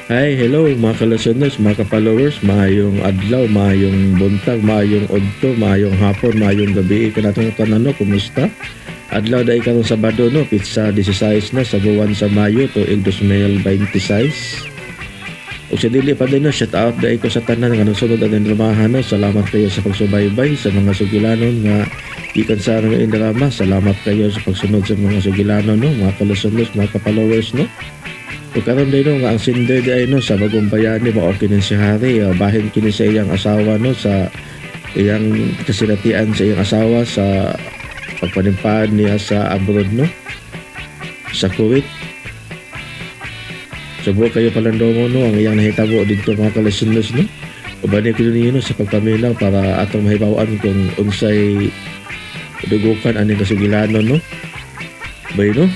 Hi, hello mga ka-listeners, mga ka-followers, maayong adlaw, maayong buntag, maayong udto, maayong hapon, maayong gabi. Kanatong tanan no, kumusta? Adlaw dai karon Sabado no, pizza 16 na sa buwan sa Mayo tuig 2026. Ug sa dili pa din no, shout out dai ko sa tanan nga nagsunod aning dramahan no. Salamat kayo sa pagsubaybay sa mga sugilanon nga gikan sa nga drama. Salamat kayo sa pagsunod sa mga sugilanon no, mga ka-listeners, mga ka-followers no. Ug karon din no, nga ang sender di ay no sa Bagong Bayani mao kini si Harry, bahin kini sa iyang asawa no, sa iyang kasinatian sa iyang asawa sa pagpanimpaan niya sa abroad no, sa Kuwait. Subo kayo palandongo no ang iyang nahitabo didto mga ka-listeners no. Uban ni kini no sa pagpaminaw para atong mahibaw-an kung unsay dugukan aning kasugilanon no. Bay no?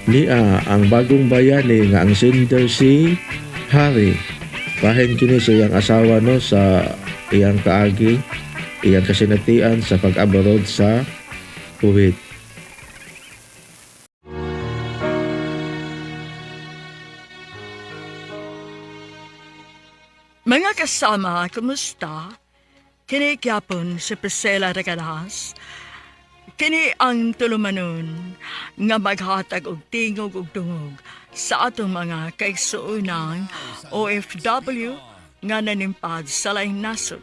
Niya ang Bagong Bayani nga ang sender si Harry. Bahin kini sa iyang asawa no sa iyang kaagi, iyang kasinatian sa pag-abroad sa Kuwait. Mga kasama, kumusta? Kini gyapon si Priscilla Regalas. Kini ang tulumanon nga maghatag og tingog og dungog sa atong mga kaigsuonang OFW nga nanimpad sa laing nasod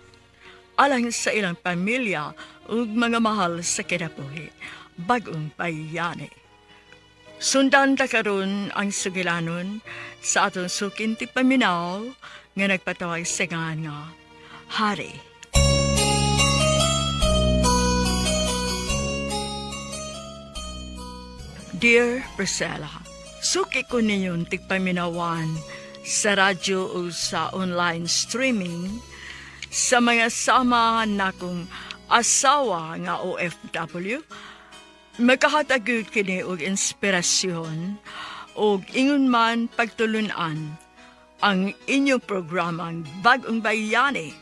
alang sa ilang pamilya ug mga mahal sa kinabuhi, Bagong Bayani. Sundan ta karon ang sugilanon sa atong suking paminaw nga nagpatawag sa nga Hari. Dear Priscilla, suki ko ninyong tigpaminawan sa radyo o sa online streaming sa mga sama nakong asawa nga OFW. Makahatag kini og inspirasyon og ingon man pagtulunan ang inyong programang Bagong Bayani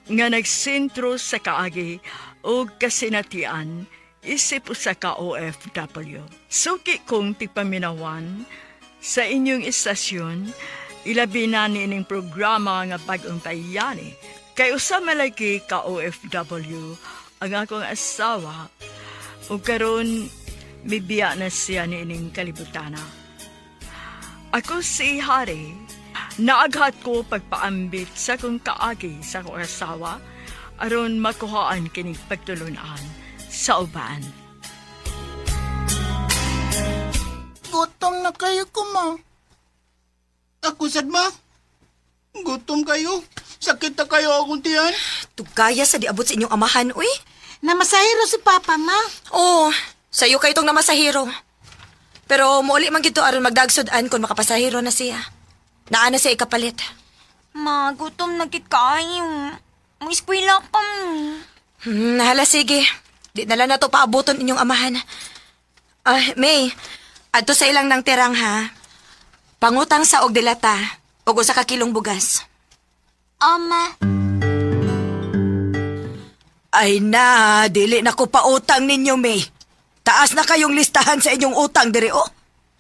nga nagsentro sa kaagi og kasinatian isip usa ka OFW. Suki kong tigpaminawan sa inyong istasyon, ilabi na niining programa nga Bagong Bayani. Kay usa malagi ka OFW ang akong asawa ug karon mibiya na siya niining kalibutana. Ako si Harry. Naaghat ko pagpaambit sa akong kaagi sa akong asawa aron makuhaan kining pagtulunan sa uban. Gutom na kayo ko, ma. Ako sad ma. Gutom kayo. Sakit na kayo akong tiyan. Tugkaya sa diabot sa inyong amahan, uy. Namasahiro si Papa, ma. Oo, sa'yo kayo itong namasahiro. Pero muuli man gito aron magdagsod-an kung makapasahiro na siya. Naa na siya ikapalit. Ma, gutom na gid kaayo. Mo eskwela pa mo. Hala, sige. Di na lang na to paabuton inyong amahan. Ah, May, adto sa ilang nang tirang ha. Pangutang sa og dilata, og usa ka kilong bugas. Ama, Ay na, dili na ko pautang ninyo, May. Taas na kayong listahan sa inyong utang diri oh.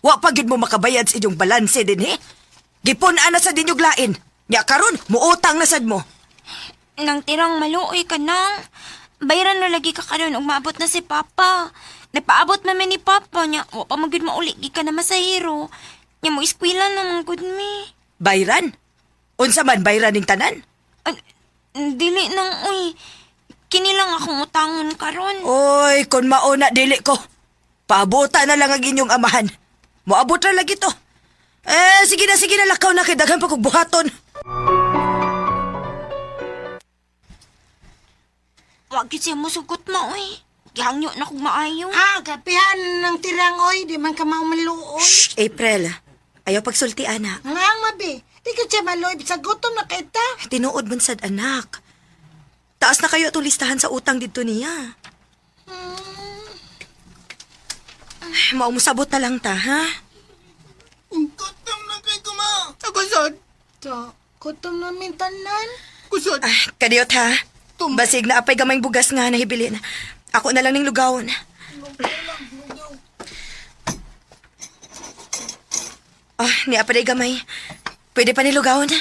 Wa pa gyud mo makabayad sa inyong balanse dinhi. Gipun-an na sa dinyog lain. Nya karon muutang na sad mo. Nang tirang maluoy ka nang. Bayaran na lagi ka karon ug maabot na si Papa. Nagpaabot man mi ni Papa nya, wa pa man gyud mauli gi ka na masahiro. Nya mo eskwela na man gud mi. Bayran? Unsa man bayran ning tanan? An- dili nang uy. Kini lang akong utangon karon. Oy, kun mauna dili ko. Paabutan na lang ang inyong amahan. Moabot ra lagi to. Eh, sige na, lakaw na kay daghan pa kog buhaton. Wa gyud siya mosugot ma uy. Gihangyo na kog maayo. Ah, kapihan ng tirang, oy. Di man ka maumaluoy. Shh, April. Ayaw pagsulti, anak. Nga ang mabi. Di ka siya maluoy. Sa gutom na kita. Tinuod man sad anak. Taas na kayo atong listahan sa utang didto niya. Ay, maumusabot na lang ta, ha? Gutom na kayo ko ma. Ako sad. So, gutom na mintanan. Kusod. Ay, kadiyot ha. Basig na apay gamay bugas nga nahibilin. Ako na lang ning lugawon. Ah, ni apay gamay. Pwede pa nilugawon.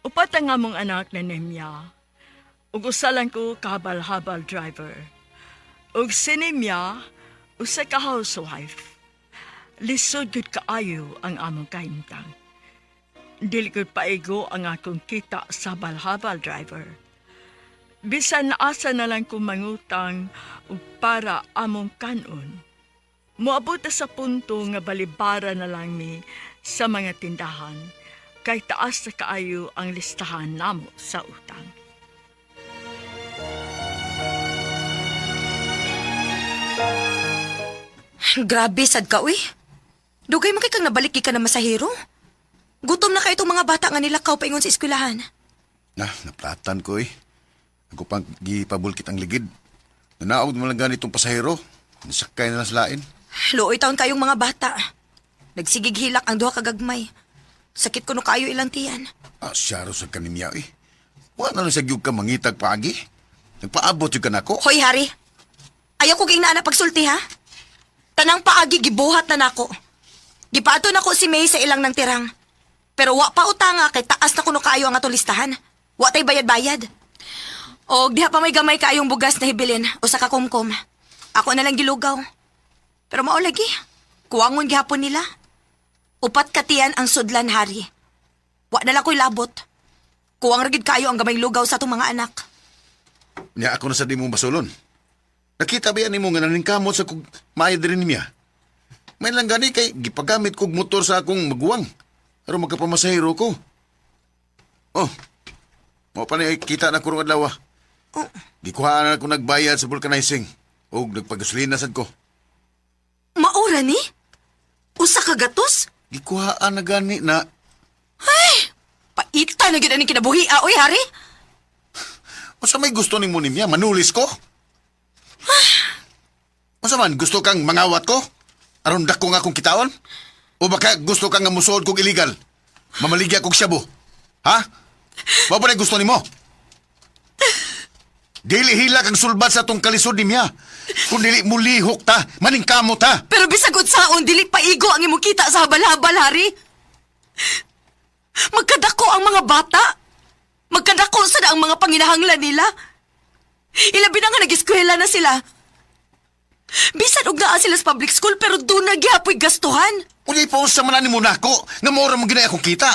Upat ang among anak na Nemya. Ug usa lang ko kahabal-habal driver. Ug si Nemya, usa ka housewife. Lisod gud kaayo ang among kahimtang. Dili gud paigo ang akong kita sa habal-habal driver. Bisan asa na lang ko mangutang ug para among kanon. Moabot na sa punto nga balibara na lang mi sa mga tindahan kay taas na kaayo ang listahan namo sa utang. Grabe, sad ka, uy. Dugay man kay kang nabalik ka na masahero. Gutom na kayo itong mga bata nga nilakaw paingon sa eskwelahan. Na, naplatan ko eh. Ako pang gipabulkit ang ligid. Nanaog mo lang ganitong pasahero. Nasakay na lang sa lain. Luoy taon kayong mga bata. Nagsigig hilak ang duha kagagmay. Sakit kuno kayo ilang tiyan. Ah, syaro sa kanimya eh. Wala na lang sa gyud ka mangitag paagi. Nagpaabot yung kanako. Hoy, Hari. Ayaw ko ging naana pagsulti, ha? Tanang paagi gibuhat na nako. Gipaato nako si May sa ilang ng tirang. Pero wa pa utanga kay taas na kuno kaayo ang atong listahan. Wa tay bayad-bayad. Og diha pa may gamay kaayong bugas na hibilin o sa kakumkum. Ako na lang gilugaw. Pero mao lagi. Kuwangon gihapon nila. Upat katiyan ang sudlan, Hari. Wa na lang ko'y labot. Kuwang ra gid kaayo ang gamay lugaw sa atong mga anak. Nya ako na sa di mo basulon. Nakita ba yan nimo nga naningkamot sa kug maayo diri niya? May lang gani kay gipagamit kog motor sa akong maguwang. Aron magkapamasahero ko. Oh. Mao pa ni kita na kurong adlaw. Ah. Oh. Gikuhaan na ko nagbayad sa vulcanizing ug nagpagasolina sad ko. Maura ni? Usa ka gatos? Gikuhaan na gani na Paita na gyud aning kinabuhi, ah, oy, Hari. Unsa may gusto nimo niya? Manulis ko? Unsa man gusto kang mangawat ko? Aron dako nga akong kitaon? O baka gusto kang nga musuod kog illegal? Mamaligya kog shabu? Ha? Mao ba na gusto nimo? Dili hila kang sulbad sa atong kalisod niya. Kung dili mulihok ta, maningkamo ta. Pero bisag unsaon dili paigo ang imong kita sa habal-habal, Hari. Magkadako ang mga bata. Magkadako sa ang mga panginahanglan nila. Ilabi na nga nag-eskwela na sila. Bisan og naa sila sa public school pero doon na gihapoy gastuhan. Unya pa unsa man ani mo nako nga mao ra mo ginay akong kita.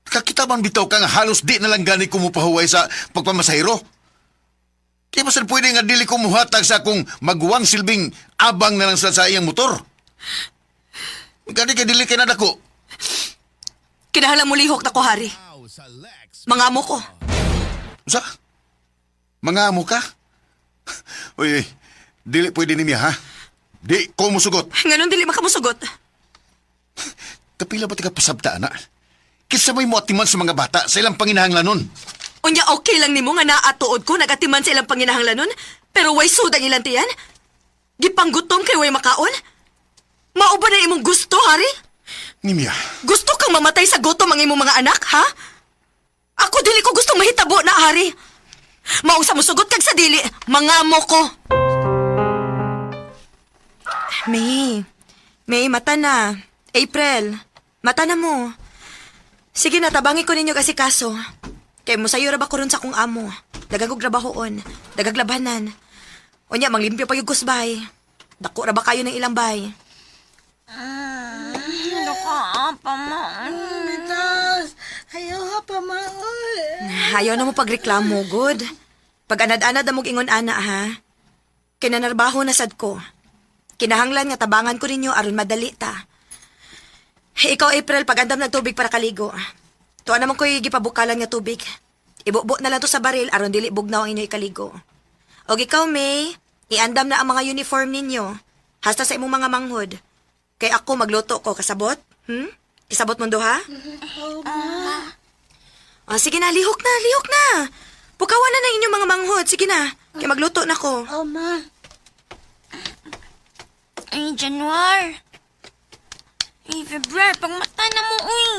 Kakita man bitaw ka nga halos di na lang gani ko mopahuway sa pagpamasahero. Kaya ba saan pwede nga dili ko muhatag sa akong maguwang silbing abang na lang sa iyang motor? Gani kay dili kay nadako. Kinahanglan mulihok na ko, Hari. Mangamo ko. Unsa? Mga amo ka? Uy, dili pwede niya ha? Di ko musugot. Nganon dili makamusugot. Kapila ba tika pasabta ana? Kisa may moatiman sa mga bata sa ilang panginahanglanon. Unya okay lang nimo nga naatuod ko nagatiman sa ilang panginahanglanon, pero way sud ang ilang tiyan? Gipanggutom kay way makaon? Mao ba na imong gusto, Hari? Nimya. Gusto kang mamatay sa gutom ang imong mga anak, ha? Ako dili ko gustong mahitabo na, Hari. Maong sa musugot kag sa dili, mangamo ko. May, May, mata na. April, mata na mo. Sige na, tabangi ko ninyo kasi kaso. Kay musayo ra ba ko ron sa akong amo. Dagag og trabahoon, dagag labanan. Unya, manglimpyo pa yung kusbay. Dako ra ba kayo ng ilang bay? Ano ka, pa ma. Bitas, ayaw ha pa maoy. Ayaw na mo pagreklamo, good. Pag anad-anad na mong ingon ana, ha? Kinanarbaho na sad ko. Kinahanglan nga tabangan ko ninyo aron madali ta. Ikaw, April, pag-andam ng tubig para kaligo. Tuwa naman ko'y gipabukalan nga tubig. Ibubo na lang to sa baril aron dili bugnaw ang inyo ikaligo. Og ikaw, May, iandam na ang mga uniform ninyo. Hasta sa imong mga manghod. Kay ako magluto ko, kasabot? Hmm? Kasabot mo duha? Ah, sige na, lihok na, lihok na. Pukawan na ng inyong mga manghod. Sige na, kay magluto na ko. Oh, ma. Ay, Januar. Ay, February, pag mata na mo, uy.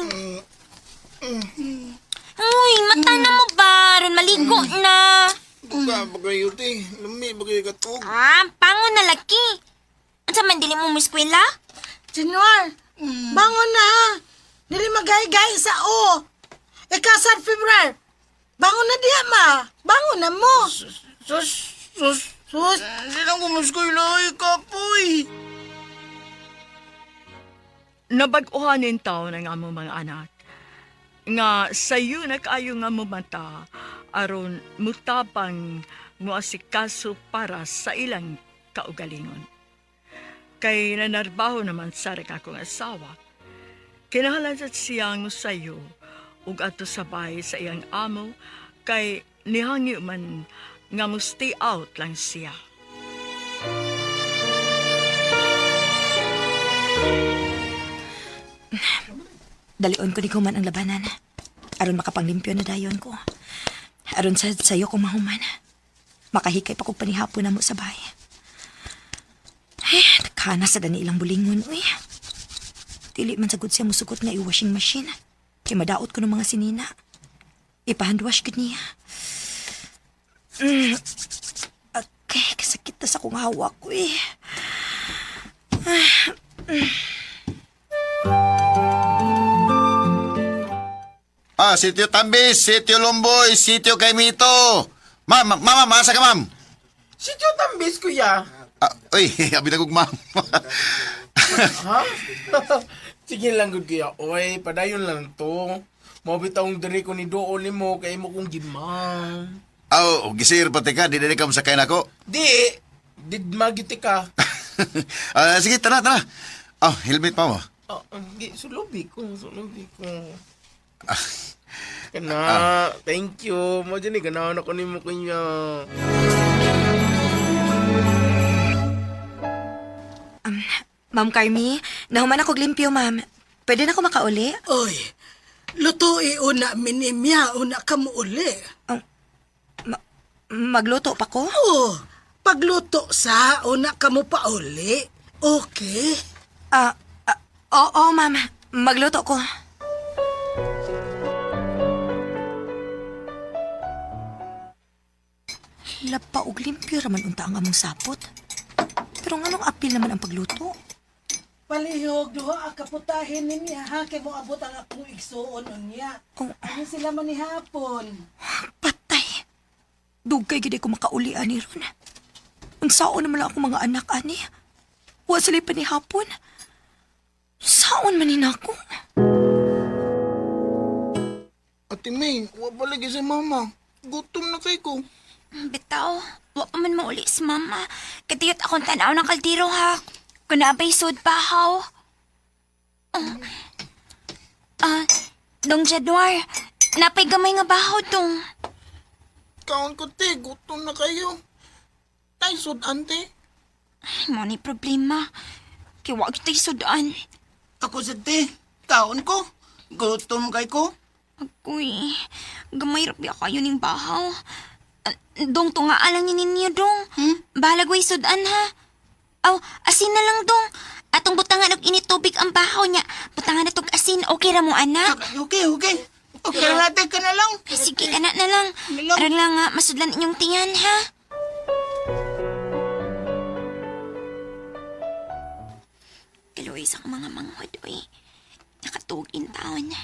Uy, mata na mo ba? Ron, maligo na. Buka ba kayo, te? Lami ba kayo katog? Ah, pango na laki. Unsa man dili mo mo eskwela? Januar, Bangon na ha. Dili magay-gay sa o. Ikaw sad February. Bangon na diha ma. Bangon na mo. Sus, sus. Sus, Hindi lang kumuskwela, ay kapoy. Nabag-uhanin taon ang among mga anak. Nga sayo na kaayo nga mumata aron mutabang mo asikaso para sa ilang kaugalingon. Kay nanarbaho naman sa akong asawa. Kinahalan sa siyang sayo ug ato sabay sa iyang amo kay nihangyo man nga mo stay out lang siya. Dalion ko ni Kuman ang labanan. Aron makapanglimpyo na dayon ko. Aron sa sayo ko mahuman. Makahikay pa ko panihapon na mo sa bahay. Ay, kana sa dani ilang bulingon, uy. Dili man sagud siya musugot nga i-washing machine. Kay madaot ko ng mga sinina. Ipa-handwash gud niya. Okay, kasakit na sa kong hawak ko eh. Ah, Sitio Tambis, Sitio Lomboy, Sitio Kaimito. Ma'am, ma'am, ma'am, asa ka, ma'am? Si Tio Tambis, kuya. Ah, uy, abi na kog ma'am. Ha? Sige lang, good kuya. Oy, padayon lang to. Mabitawng diri ko ni doon ni mo kay mo kong gimang. Aw, gisir pati ka, di na ka masakay nako. Di, did magiti ka. Ah, sige, tara, tara. Ah, helmet pa mo. Oh, di, sulubi ko, sulubi ko. Kana, thank you. Mo dyan eh, ganahan ako ni mo kuya. Ma'am Carmi, nahuman ako limpyo, ma'am. Pwede na ako makauli? oy. Lutui una minimya una ka mo uli. Magluto pa ko? Oh, pagluto sa una ka mo pa uli. Okay. Ah, ah, oo, ma'am. Magluto ko. Lapa og limpyo raman unta ang among sapot. Pero nganong apil naman ang pagluto? Palihog duha ang kaputahin niya ha kay moabot ang akong igsuon unya. Oh. Ano sila man ni hapon? Patay. Dugay gid ko makauli ani ron. Unsaon naman lang ako mga anak ani? Wa sila pa ni hapon. Saon man ni nako? Ate May, wa pa lagi si mama. Gutom na kay ko. Bitaw, wa pa man mauli si mama. Kadiyot akong tanaw ng kaldero ha. Kunabay sud bahaw. Ah, ah, dong Januar, napay gamay nga bahaw dong. Kaon ko te, gutom na kayo. Tay, sud ante. Ay, mo ni problema. Kay wa gyud tay sudan. Ako sa te, kaon ko. Gutom kay ko. Agoy, gamay ra biya kayo ning bahaw. Ah, dong, tunga lang ni ninyo, dong. Hmm? Bahalag way sudan, ha? Aw, asin na lang, dong. Atong butangan og init tubig ang bahaw niya. Butangan na tog asin, okay ra mo, anak? Okay, okay. Okay, ate ka na lang. Ay, sige, anak na lang. Na lang. Aron lang nga, masudlan inyong tiyan, ha? Kaluoy sa akong mga manghod, uy. Nakatuog in taon.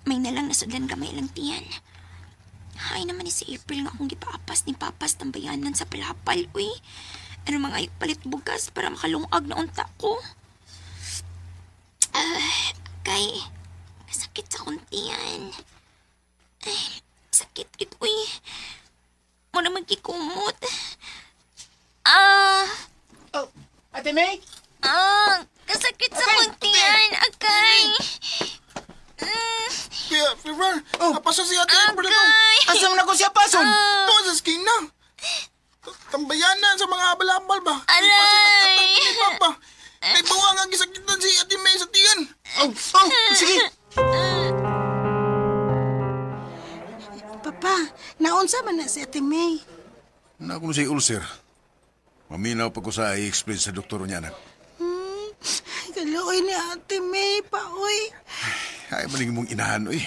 May nalang nasudlan gamay lang tiyan. Hay naman ni si April nga akong gipaapas ni Papas tambayanan sa palapal, uy. Ano mga palit bugas para makalungag na unta ko. Ah, kay, sakit sa akong tiyan. Ay, sakit gid uy. Mo na magkikumot. Ah, Oh, Ate May? ah, kasakit sa akong tiyan, akay. Kuya, Fever, oh. Napasa si Ate Amber na. Akay. Asa man ako siya pason? Ito sa skin na. Tambayan na sa mga abal-abal ba? Aray! Ni Papa. Kay bawa nga gisakitan si Ate May sa tiyan. Oh, oh, sige. Papa, naunsa man na si Ate May? Na ako si ulcer. Maminaw pa ko sa i-explain sa doktor niya, anak. Kaluoy ni Ate May pa oy. Ay, maning mong inahan, uy.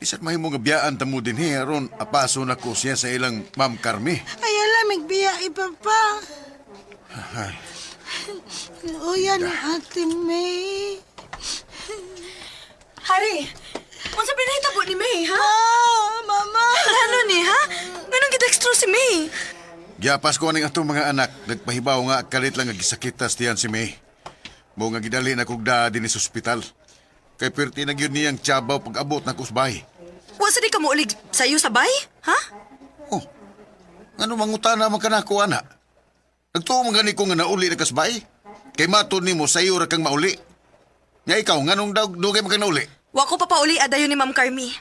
Bisan mahimo nga biyaan ta mo din, he, aron apaso na ko siya sa ilang Ma'am Carmi. Ay alamig biya papa. Ay, Luya ni Ate May. Hari, unsa pinahitabo ni May, ha? Ah, mama. Ano ni, ha? Ganun gidextro si May. Giapas ko aning atong mga anak, nagpahibaw nga kalit lang nga gisakitas diyan si May. Mo nga gidali na kog daa dinhi sa ospital. Kay perti na gyud niyang tiyabaw pag-abot na kusbay. Wa sa di ka muulig sayo sabay, ha? Oh, ngano mangutana man kanako ana? Nagtuo man gani ko nga nauli na kasbay. Kay matod nimo sayo ra kang mauli. Nga ikaw nganong daw dugay man kang nauli? Wa ko papauli adayon ni Ma'am Carmi.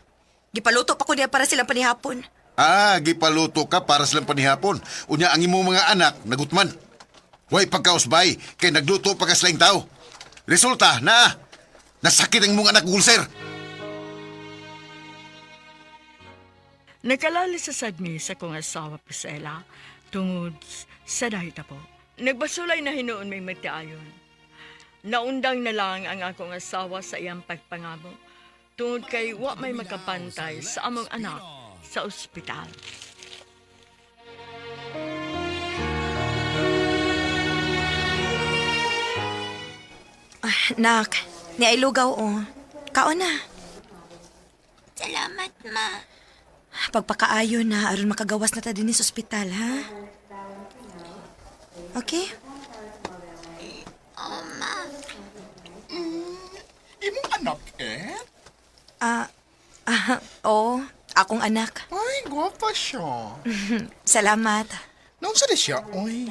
Gipaluto pa ko niya para silang panihapon. Ah, gipaluto ka para silang panihapon. Unya ang imong mga anak nagutman. Way pagkausbay kay nagluto pa ka silang tao. Resulta na nasakit ang imong anak og ulcer. Nagkalali sa sadmi sa kong asawa Priscilla tungod sa dahitabo. Nagbasulay na hinuon may magtiayon. Naundang na lang ang akong asawa sa iyang pagpangamo tungod kay wa may makapantay sa among anak sa ospital. Ah, nak, ni ay lugaw oh. Kaon na. Salamat, ma. Pagpakaayo na aron makagawas na ta dinhi sa ospital, ha? Okay? Oh, ma. Imong anak, eh? Ah, ah, oo, akong anak. Ay, gwapa siya. Salamat. Naunsa di siya, oy.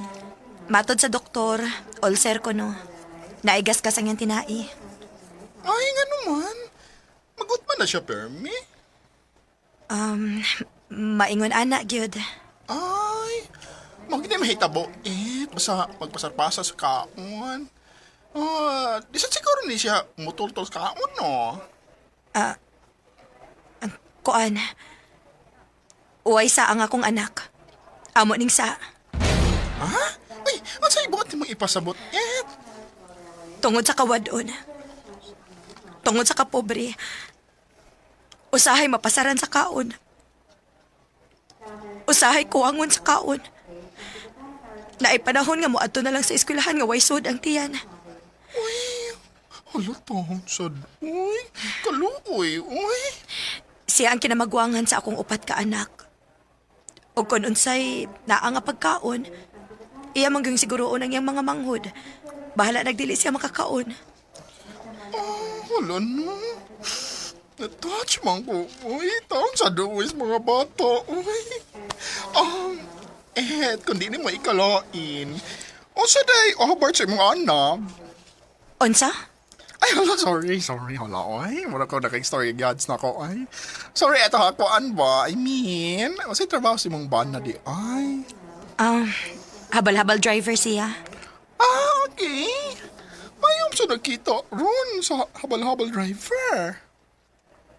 Matod sa doktor, ulcer ko no. Naigas kas ang iyang tinai. Ay, nga naman. Magutman na siya, permi. Um, maingon ana gyud. Ay, magdi mahitabo eh. Basta magpasarpasa sa kaon. Ah, di sa siguro ni siya mutultol sa kaon, no? Kuan. Uway sa ang akong anak. Amo ning sa. Ha? Ay, ang sa ibuot mo ipasabot eh? Tungod sa kawadon. Tungod sa kapobre. Usahay mapasaran sa kaon. Usahay kuwangon sa kaon. Naay panahon nga moadto na lang sa eskwelahan nga way sud ang tiyan. Hala, taon sad. Uy, kaluoy, uy. Siya ang kinamagwangan sa akong upat ka anak. O kon unsay naa nga pagkaon, iya man gyung siguroon ang iyang mga manghod. Bahala nagdili siya makakaon. Hala, no. Na-touch man ko. Uy, taon sa duwis mga bata. Uy. Eh, kung di ni mo ikalain. O sa day, oh, Bart, sa imong anak. Unsa? Ay, hala, sorry, sorry, hala, ay. Mura ko na story gods na ko, ay. Sorry, eto ha, kuan ba? I mean, masay trabaho si mong ban na di, ay. Habal-habal driver siya. Ah, okay. Mayom sa nakita ron sa habal-habal driver.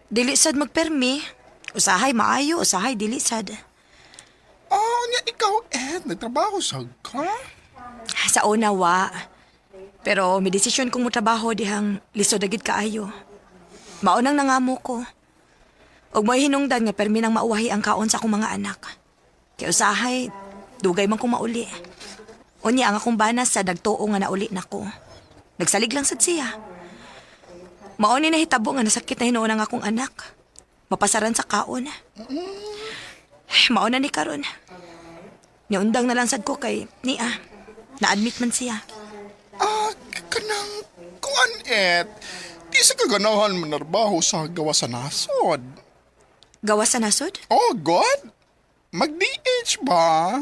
Dili sad magpermi. Usahay maayo, usahay dili sad. Ah, niya ikaw, Ed, nagtrabaho sa ka? Sa una wa. Pero may desisyon kong motrabaho dihang lisod na gid kaayo. Maunang nangamo ko. Og mo'y hinungdan nga permi nang mauwahi ang kaon sa akong mga anak. Kay usahay, dugay man kong mauli. Unya ang akong bana sa nagtuo nga nauli nako. Nagsalig lang sad siya. Mao ni nahitabo nga nasakit na hinuon ang akong anak. Mapasaran sa kaon. Mao na ni karon. Niundang na lang sad ko kay niya. Na-admit man siya. Ah, kanang kuan, Ed. Di sa kaganahan manarbaho sa gawa sa nasod. Gawa sa nasod? Oh, God? Mag-DH ba?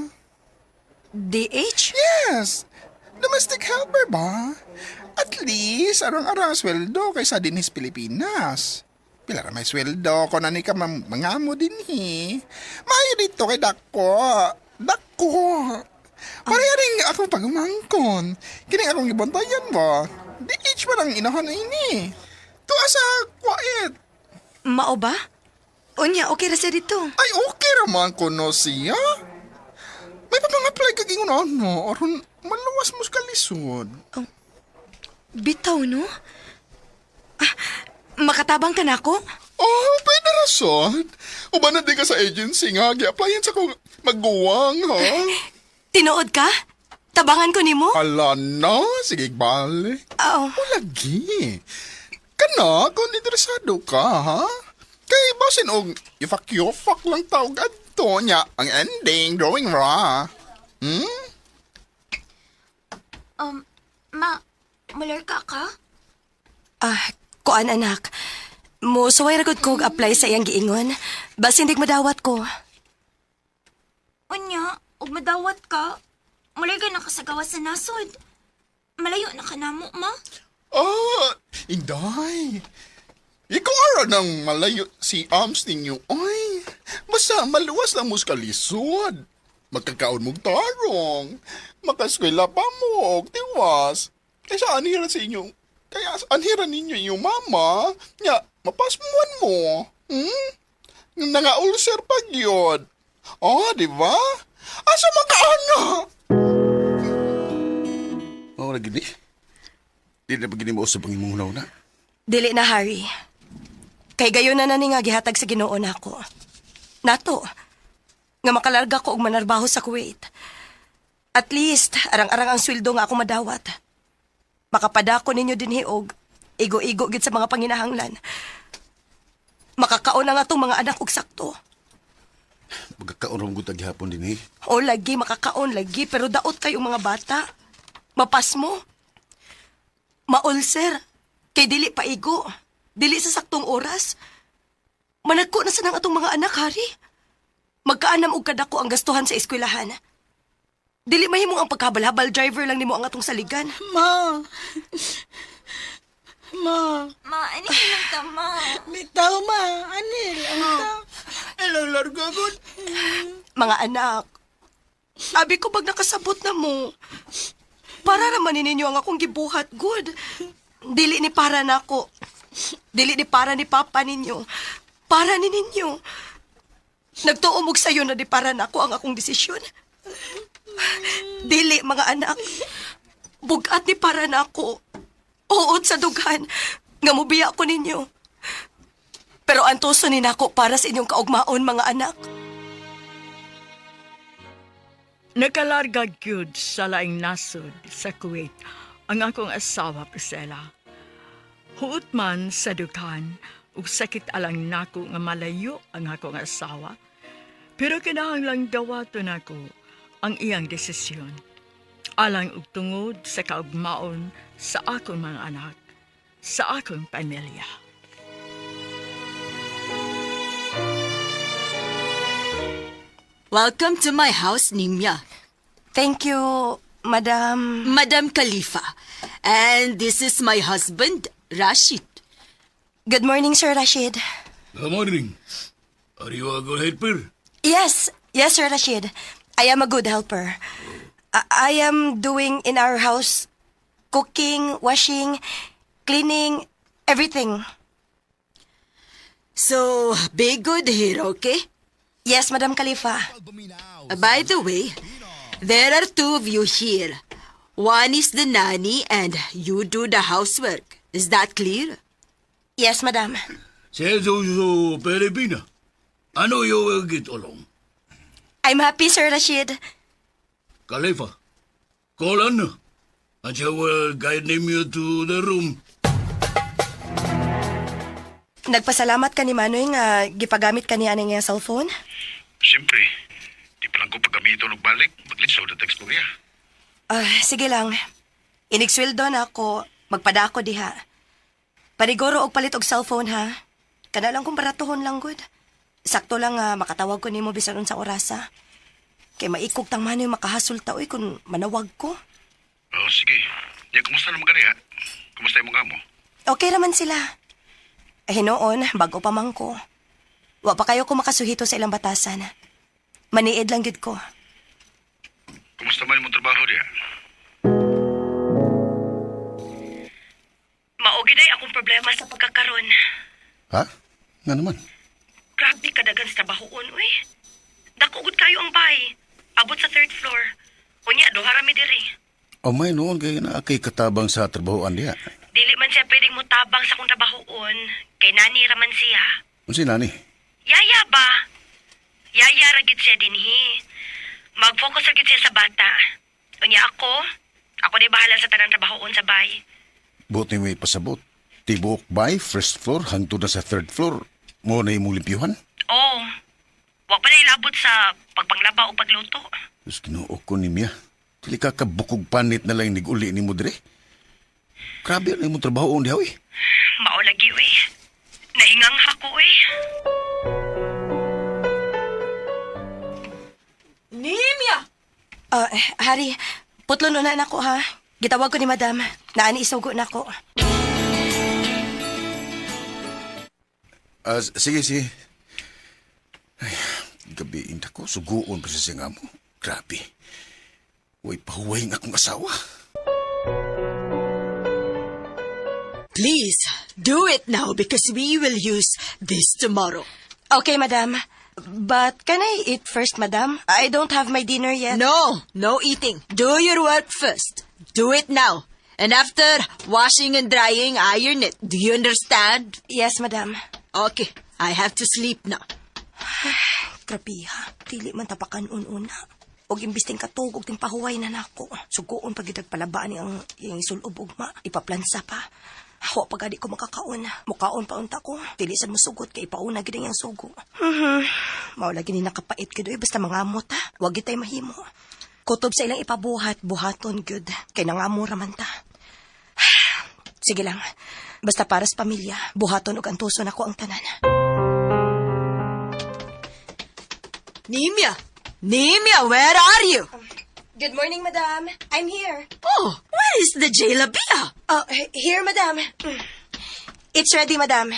DH? Yes! Domestic helper ba? At least, arang-arang sweldo kaysa dinhis Pilipinas. Pila ra may sweldo ko na ni ka mangamo dinhi. Maayo dito kay dako. Dako. Pareha rin akong pagumangkon. Kini akong gibantayan ba? DH pa lang inahan ini. Tuwa sa kwait. Mao ba? Unya, okay ra siya dito. Ay, okay raman ko no siya. May pamang-apply kag ingon ano, aron maluwas mo sa kalisod. Bitaw, no? Ah, makatabang ka na ako? Oh, pwede rason. Uban na di ka sa agency nga, gi-applyan sa kong maguwang, ha? Tinuod ka? Tabangan ko nimo? Ala na, sige balik. Aw. O lagi. Kana, kung interesado ka, ha? Kay basin og ifak-yofak lang tawag adto niya. Ang ending, drawing ra. Ma, malarga ka? Ah, kuan anak. Mo suway ra gud ko og apply sa iyang giingon. Basin di madawat ko. Unya, ug madawat ka. Malarga na ka sa gawas sa nasod. Malayo na ka namo, ma. Ah, inday. Ikaw ara nang malayo si arms ninyo. Ay, basta maluwas lang mo sa kalisod. Magkakaon mong tarong. Makaskwela pa mo, og tiwas. Kaysa anhira sa inyo. Kaya anhira ninyo inyong mama. Nya, mapasmuan mo. Nanga-ulcer pa gyud. Oh, di ba? Asa makaano? Mao ra gini. Di na ba gini mausap ang imong una? Dili na, Harry. Kay gayon na na ni nga gihatag sa Ginoo nako. Nato, nga makalarga ko og manarbaho sa Kuwait. At least, arang-arang ang sweldo nga ako madawat. Makapadako ninyo dinhi og igo-igo gid sa mga panginahanglan. Makakaon ang atong mga anak og sakto. Magkakaon ra man gud gihapon dinhi. O lagi, makakaon lagi, pero daot kayong mga bata. Mapas mo. Maulser. Kay dili paigo. Dili sa saktong oras. Managko na sa nang atong mga anak, Hari. Magkaanam og kadako ang gastuhan sa eskwelahan. Dili mahimong ang pagkabalhabal driver lang nimo ang atong saligan. Ma. Ma. Ma, ano lang ta, ma? Bitaw, ma. Anil, ang ta. Hello, larga gud. Mga anak, abi ko bag nakasabot na mo. Para naman ni ninyo ang akong gibuhat, good. Dili ni para nako. Dili ni para ni papa ninyo. Para ni ninyo. Nagtuo mog sayo na di para nako ang akong desisyon. Dili, mga anak. Bugat ni para nako. Uot sa dughan. Nga mubiya ko ninyo. Pero antoso ni nako para sa inyong kaugmaon, mga anak. Nakalarga gyud sa laing nasod sa Kuwait ang akong asawa Priscilla. Huot man sa dughan ug sakit alang nako nga malayo ang akong asawa. Pero kinahanglang dawaton nako ang iyang desisyon. Alang og tungod sa kaugmaon sa akong mga anak, sa akong pamilya. Welcome to my house, Nimya. Thank you, Madam. Madam Khalifa. And this is my husband, Rashid. Good morning, Sir Rashid. Good morning. Are you a good helper? Yes, yes, Sir Rashid. I am a good helper. I am doing in our house cooking, washing, cleaning, everything. So, be good here, okay? Yes, Madam Khalifa. By the way, there are two of you here. One is the nanny and you do the housework. Is that clear? Yes, Madam. Sa Pilipina. Ano you will get along? I'm happy, Sir Rashid. Khalifa, call Anna. And she will guide you to the room. Nagpasalamat ka ni Manoy nga gipagamit ka niya ang iyang cellphone. Siyempre, di pa lang ko paggamito og balik, maglitsaw na text mo niya. Ah, sige lang. Inigsweldo na ako, magpadako diha. Paniguro og palit og cellphone ha. Kana lang kung baratuhon lang gud. Sakto lang nga makatawag ko nimo bisan unsa orasa. Kay maikog tang manoy makahasol ta oy kung manawag ko. Oh, sige. Ya, kumusta naman gani ha? Kumusta imong amo? Okay raman sila. Ay hinoon, bago pa man ko. Wa pa kayo ko makasuhito sa ilang batasan. Maniid lang gid ko. Kumusta man imong trabaho diha? Mao gid ay akong problema sa pagkakaron. Ha? Nga naman. Grabe kadagan sa trabahoon, uy. Dako gud kayo ang bay. Abot sa third floor. Unya, duha ra mi diri. O may noon kay na kay katabang sa trabahoan diha. Dili man siya pwedeng mutabang sa akong trabahoon. Kay nani ra man siya. Unsa nani? Yaya ba? Yaya ra gid siya dinhi. Mag-focus ra gid siya sa bata. Unya ako, ako di bahala sa tanang trabahoon sa bay. Buot ni may pasabot. Tibuok bay, first floor, hangtod na sa third floor. Mo na imong limpyuhan. Oo. Wa pa na ilabot sa pagpanglaba o pagluto. Diyos, Ginoo ko ni Mia. Dili ka kabukog panit na lang niguli ni mo dire. Grabe ang imong trabaho on diha, eh. Mao lagi uy. Nahingang hako uy. Nimya! Hari, putlon una na ko ha. Gitawag ko ni madam. Naani isugo na ko. Ah, sige, sige. Ay, gabi inta ko. Suguon pa sa singa mo. Grabe. Uy, pahuway nga akong asawa. Please, do it now because we will use this tomorrow. Okay, madam. But can I eat first, madam? I don't have my dinner yet. No, no eating. Do your work first. Do it now. And after washing and drying, iron it. Do you understand? Yes, madam. Okay, I have to sleep now. Grabe ha. Dili man tapakan una. Og imbis ting katog og ting pahuway na nako. Sugoon pag palabaan ang iyang isulob ugma. Ipaplansa pa. Wa pa gani ko makakaon. Mukaon pa unta ko. Dili sad mosugot kay ipauna gid ang iyang sugo. Mao lagi ni nakapait gid oy basta mangamot ha. Wa gid tay mahimo. Kutob sa ilang ipabuhat, buhaton gyud. Kay nangamo ra man ta. Sige lang. Basta para sa pamilya, buhaton og antuson ako ang tanan. Nimya! Nimya, where are you? Good morning, madam. I'm here. Oh, where is the jalabia? Oh, here, madam. It's ready, madam.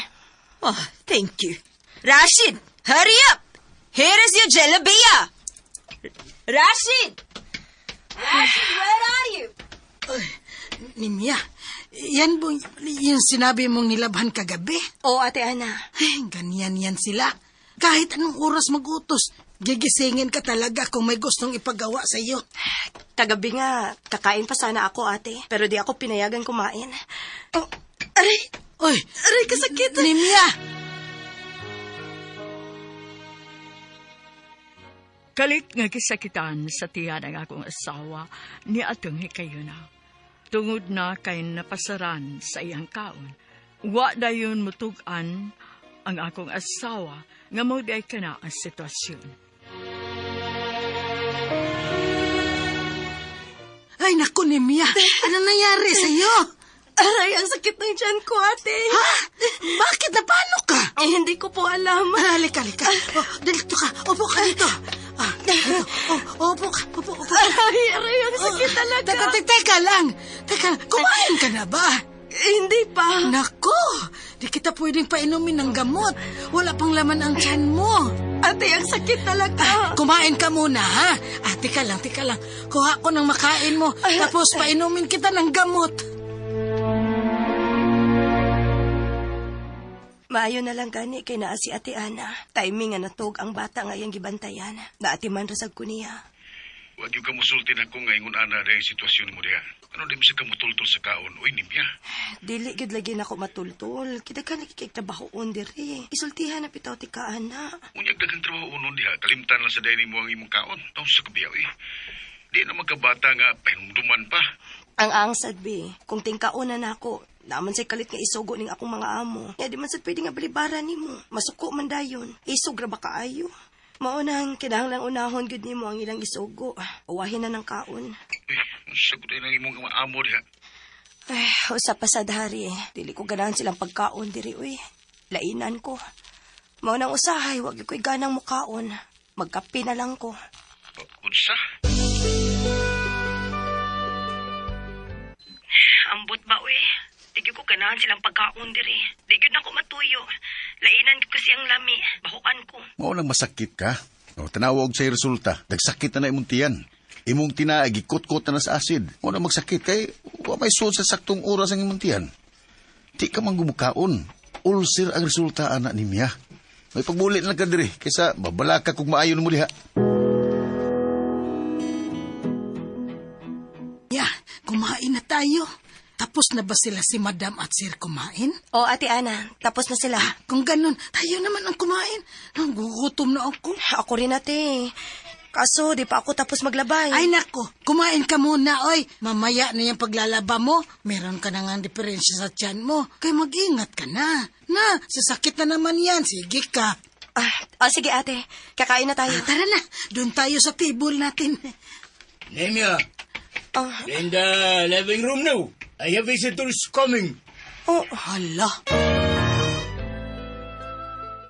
Oh, thank you. Rashid, hurry up! Here is your jalabia! Rashid! Rashid, where are you? Nimya, yan po yung sinabi mong nilabhan kagabi? Oo, Ate Ana. Ay, ganyan yan sila. Kahit anong oras magutos, gigisingin ka talaga kung may gustong ipagawa sa iyo. Kagabi nga, kakain pa sana ako, ate. Pero di ako pinayagan kumain. Oh, aray! Uy, Aray, kasakit! Nimya! Kalit nga kisakitan sa tiyan ang akong asawa ni atong hikayuna. Tungod na kay napasaran sa iyang kaon. Wa dayon mutug-an ang akong asawa nga mao diay kana ang sitwasyon. Ay, naku, Nimya. Ano nangyari sa iyo? Aray, ang sakit ng tiyan ko, ate. Ha? Bakit? Na paano ka? Eh, hindi ko po alam. Ah, halika, halika. Oh, dito ka. Upo ka dito. Ah, dito. Oh, upo ka. Upo, upo. Aray, aray, ang sakit talaga. Teka, teka, teka lang. Teka, kumain ka na ba? Eh, hindi pa. Nako, di kita pwedeng painumin ng gamot. Wala pang laman ang tiyan mo. Ate, ang sakit talaga. Ah, kumain ka muna, ha? Ah, teka lang, teka lang. Kuha ko ng makain mo, tapos painumin kita ng gamot. Maayo na lang gani kay naa si Ate Ana. Timing nga natug ang bata nga iyang gibantayan. Naati man rasag ko niya. Huwag yung kamusulti na ko nga ingon ana dahil sitwasyon mo diha. Ano di mo siya kamutultol sa kaon? Uy, Nimya. Dili gyud lagi nako matultol. Kidaghan lagi kay trabahoon diri. Isultihan na bitaw ti ka ana. Unyag daghang trabaho unon diha. Kalimtan lang sa dahil mo ang imong kaon. Taon sa kabiyaw eh. Di na magkabata nga pahinumduman pa. Ang angsad be, kung tingkaon na nako, naman say kalit nga isugo ning akong mga amo. Nga di man sad pwede nga balibaran nimo. Masuko man dayon. Isog ra ba kaayo? Mao nang kinahanglang unahon gyud nimo ang ilang isugo. Uwahin na ng kaon. Eh, sagot ay ng imong mga amo diha. Ay, usa pa sad hari. Dili ko ganahan silang pagkaon diri uy. Lainan ko. Mao nang usahay, wag gyud ko'y ganang mukaon. Magkape na lang ko. Unsa? Ambot ba uy? Di gyud ko ganahan silang pagkaon diri. Di gyud nako matuyo. Lainan gyud kasi ang lami. Bahuan ko. Mao nang masakit ka. O, tanawag sa resulta. Nagsakit na na imong tiyan. Imong tinaag, gikot-kot na na sa acid. Mao nang magsakit kay wa may suod sa saktong oras ang imong tiyan. Di ka man gumukaon. Ulcer ang resulta ana ni Mia. May pagbulit na ka diri kaysa babala ka kung maayo nimo diha. Ya, kumain na tayo. Tapos na ba sila si Madam at Sir kumain? O, Ate Ana, tapos na sila. Kung ganun, tayo naman ang kumain. Nagugutom na ako. Ako rin, ate. Kaso, di pa ako tapos maglabay. Ay nako, kumain ka muna, oy. Mamaya na yung paglalaba mo. Meron ka na nga diferensya sa tiyan mo. Kaya mag-ingat ka na. Na, sasakit na naman yan. Sige ka. Sige ate, kakain na tayo. Ah, tara na, doon tayo sa table natin. Nemia, Ah, in the living room now. I have visitors coming. oh, Hala.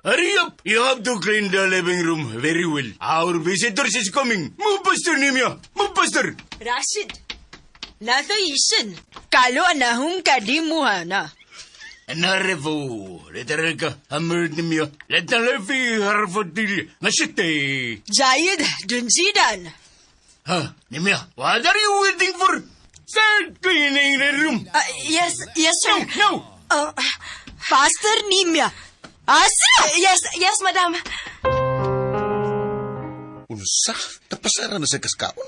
Hurry up! You have to clean the living room very well. Our visitors is coming. Move faster, Nemia. Move faster. Rashid, Nathaisen, kalo anahong kadimuhana. Narevo, leterka, hammer Nemia. Letalefi harfotil, nasite. Jayid, Dunjidan. Huh, Nemia, what are you waiting for? Start cleaning the room. Yes, yes sir. No, no. Oh, Faster, Nimya. Asa? Yes, yes madam. Unsa? Tapasara na sa kaskaon.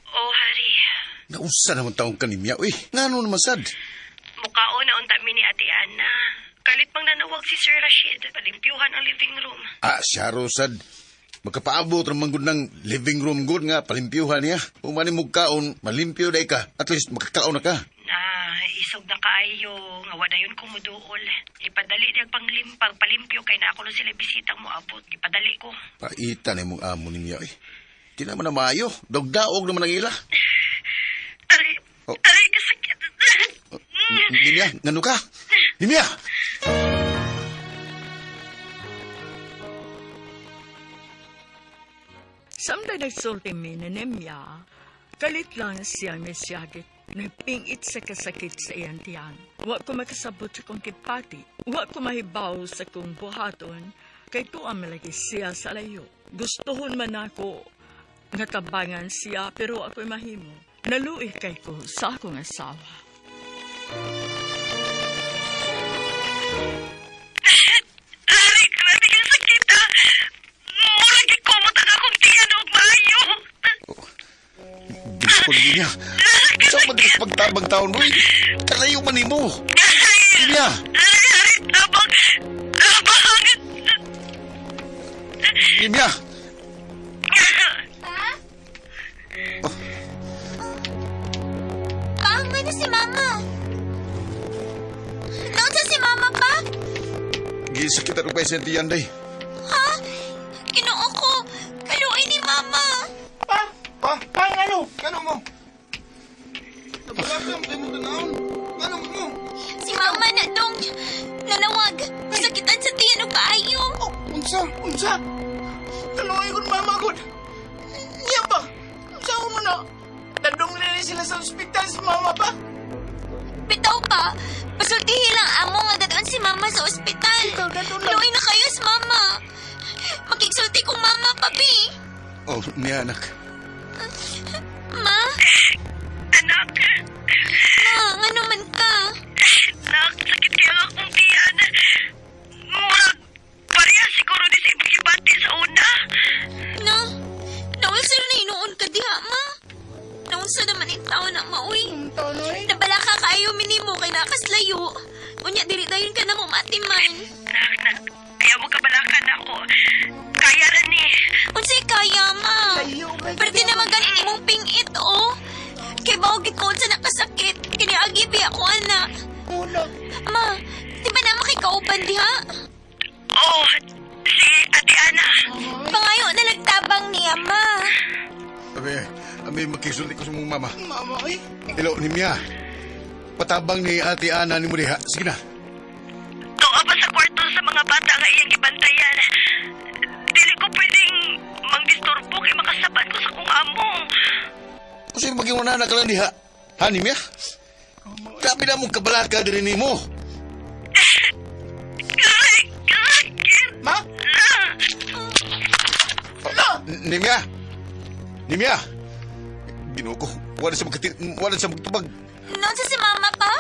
Oh, Hari. Naunsa naman taong kanimya, uy. Ngano naman sad? Mukao na unta mi ni Ate Ana. Kalit pang nanawag si Sir Rashid. Palimpyuhan ang living room. Ah, siya ro, sad. Magkapaabot ramang gud ng living room gud nga palimpyuhan niya. Kung mani mo kaon, malimpyo day ka. At least makakaon na ka. Na, isog na kaayo. Nga wadayon ko muduol. Ipadali niya panglimpag palimpyo kay na ako na sila bisitang moabot. Ipadali ko. Paita na imong amo niya, uy. Di naman na maayo. Dogdaog naman ang ila. Aray, Oh. aray, kasakit. Nimya, ngano ka? Nimya! Samtang nagsulti mi ni Nemya, kalit lang siya misyagit. Nagpingit sa kasakit sa iyang tiyan. Wa ko makasabot sa kong kipati. Wa ko mahibaw sa kong buhaton. Kay tuwa malagi siya sa layo. Gustuhon man ako nga tabangan siya pero ako'y mahimo. Naluih kay ko sa akong asawa. Aray, grabe ka sakit ah. Murag ikumot ang akong tiyan og maayo. Diyos ko, Nimya. Sa madalas pagtabang taon, uy. Kalayo man nimo. Nimya! Aray, aray, tabang. Tabang. Nimya! Pa, nga na si Mama. Naunsa si Mama pa? Gisakitan ko pa sa tiyan, day. Ha? Ginoo ko. Kaluoy ni Mama. Pa? Pa? Pa, ngano? Ano mo? Nabalakam tayo mo tanawon. Ano mo? Si Mama na dong. Nanawag. Masakitan sa tiyan og kaayo. Oh, unsa? Unsa? Kaluoy kon mama kon. Niya ba? Unsa mo na? Dadong nila sila sa ospital si mama pa. Bitaw pa. Pasultihi lang amo nga dadon si Mama sa ospital. Ikaw, dadon lang. Kaluoy na kayo sa Mama. Makigsulti kong Mama pa, bi. Oh, niya, anak. Ma? Anak, Ma, nga naman ka? Nak, sakit kaya ang akong tiyan. Murag, pareha siguro ni sa imong gibati sa una. Na, naunsa na hinuon ka diha, ma. Naunsa naman yung tao na maoy. Tonoy. Nabalaka kayo minimo kay nakaslayo. Unya dili dayon ka na mo matiman. Nak, nak, ayaw mo kabalakan ako. Kaya ra ni. Unsay kaya, ma? Layo kay Pwede naman ganin imong pingit, oh. Kay mao gid ko unsa nakasakit. Kiniagi bi ako ana. Una. Ma, di ba na makikauban diha? Oh, si Ate Ana. Pangayo na nagtabang niya, ma. Abi, abi, makisulti ko sa mong mama. Mama, oy. Hello, Nimya. Patabang ni Ate Ana ni mo diha. Sige na. Tuwa pa sa kwarto sa mga bata nga iyang gibantayan. Dili ko pwedeng mangdisturbo kay makasabat ko sa kong amo. Kasi maging na ka lang diha. Ha, Nimya? Grabe na mong kabalaka din nimo. Aray, kasakit. Ma? Nimya! Nimya! Ginoo ko, wala sa magkati, wala sa magtubag. Naunsa si mama pa?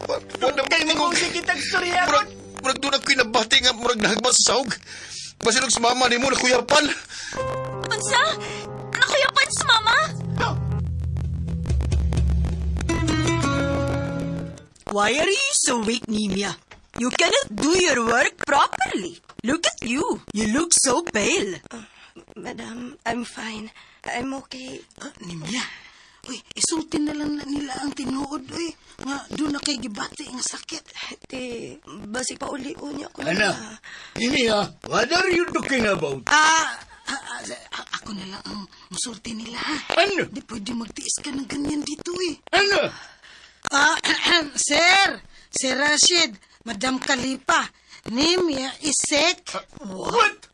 Wala Kay mo kung sige tagstorya Murag, murag doon ako'y nabati nga, murag nahagma sa sahog. Basilog sa mama ni mo, nakuyapan. Unsa? Nakuyapan si mama? Why are you so weak, Nimia? You cannot do your work properly. Look at you. You look so pale. Madam, I'm fine. I'm okay. Ah, Nimya. Uy, isulti na lang na nila ang tinuod, uy. Nga, doon na kay gibati nga sakit. Te, basig pa uli niya ko. Ana, Nimia, what are you talking about? Ako na lang ang musulti nila, ha? Ano? Di pwede magtiis ka ng ganyan dito, eh. Ano? Sir! Sir Rashid, Madam Kalipa, Nimya is sick. What?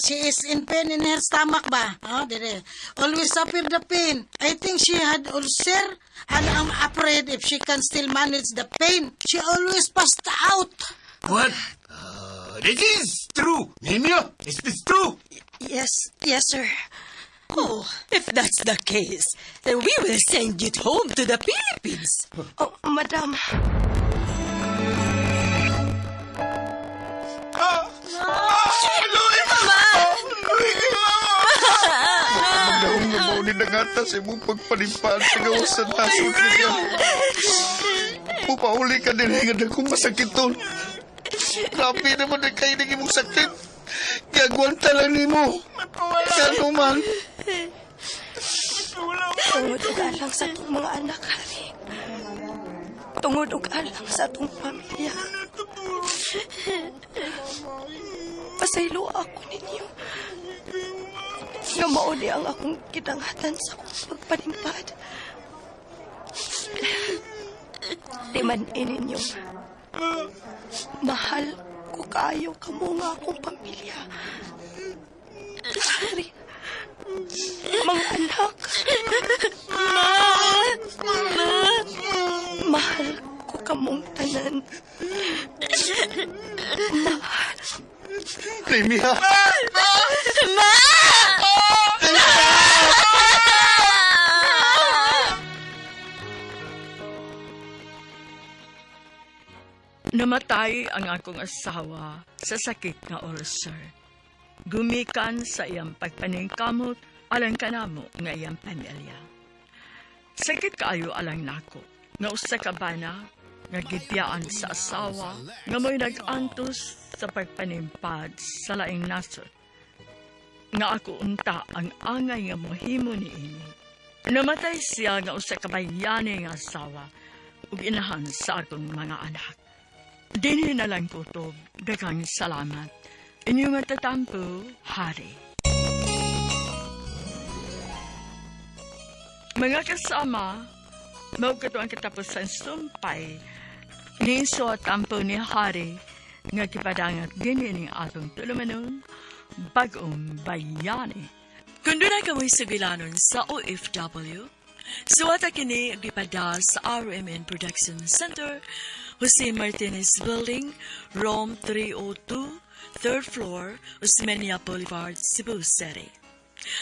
She is in pain in her stomach ba? Oh, dire. Always suffer the pain. I think she had ulcer and I'm afraid if she can still manage the pain. She always passed out. What? This is true. Nimia, is this true? Yes, yes, sir. Oh, if that's the case, then we will send you home to the Philippines. Oh, madam. Magdahong nga mao ni nangata sa imong pagpalimpad sa gawas sa nasod niya. Mupauli ka din nga akong masakiton. Grabe naman na kayo ng imong sakit. Gagwanta lang nimo. Kano man. Tungod og alang sa atong mga anak, Hari. Tungod og alang sa atong pamilya. Pasaylo ako ninyo. Nga mauli ang akong gidangatan sa akong pagpanimpad. Timan-in ninyo. Mahal ko kaayo kamo nga akong pamilya. Hari, mga anak. Mahal ko kamong tanan. Mahal. Nimia. Namatay ang akong asawa sa sakit nga ulcer. Gumikan sa iyang pagpaningkamot alang kanamo nga iyang pamilya. Sakit kaayo alang nako nga usa ka bana nga gibiyaan sa asawa nga mo'y nag-antos sa pagpanimpad sa laing nasod. Nga ako unta ang angay nga mohimo niini. Namatay siya nga usa ka bayani nga asawa ug inahan sa akong mga anak. Dinhi na lang kutob. Daghang salamat. Inyong nga tatampo, Hari. Mga kasama, mao kato ang katapusan sumpay ni so tampo ni Hari nga gipadangat dinhi ning atong tulumanon bag-ong bayani. Kung doon kamoy sugilanon sa OFW, suwata kini og gipada sa RMN Production Center, Jose Martinez Building, Room 302, third floor, Osmeña Boulevard, Cebu City.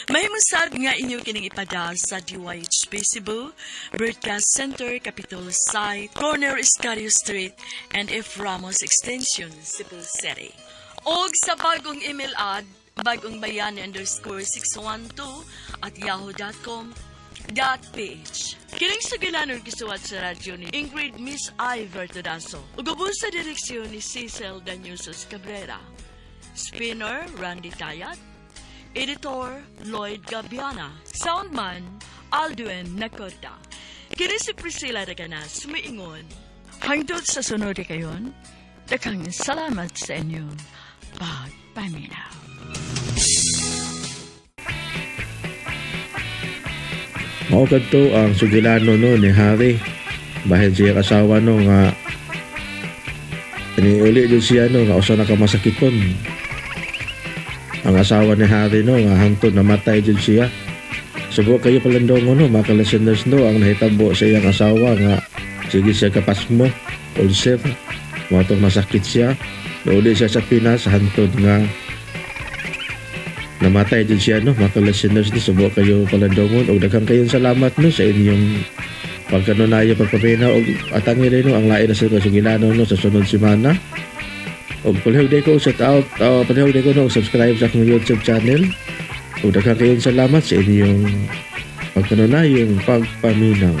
Mahimong sad nga inyo kining ipada sa DYHP Cebu, Broadcast Center, Capitol Site, Corner Escario Street, and F. Ramos Extension, Cebu City. Og sa bagong email ad, bagongbayani_612@yahoo.com.ph. Kining sugilanon gisuwat sa radyo ni Ingrid Miss Iver Todaso. Ug ubos sa direksyon ni Cecil Danyusos Cabrera. Spinner Randy Tayat. Editor Lloyd Gabiana. Soundman Aldwin Nacorda. Kini si Priscilla Reganas, miingon. Hangtod sa sunod kayon, daghang salamat sa inyong pagpaminaw. Mao kadto ang sugilano no ni Harry. Bahin siya asawa no nga niuli jud siya no nga usa na ka masakiton. Ang asawa ni Harry no nga hangtod namatay jud siya. Subo kayo palandongo no mga listeners no ang nahitabo sa iyang asawa nga sige siya kapasmo, ulcer, mao tong masakit siya. Nauli siya sa Pinas hangtod nga namatay din siya no mga listeners no subo kayo palandongon og daghang kayong salamat no sa inyong pagkanunaya pagpapina og atangi rin no ang lain na sa kasugilano no sa sunod semana og palihog day ko shout out, palihog day ko no og subscribe sa akong YouTube channel og daghang kayong salamat sa inyong pagkanunayong pagpaminaw.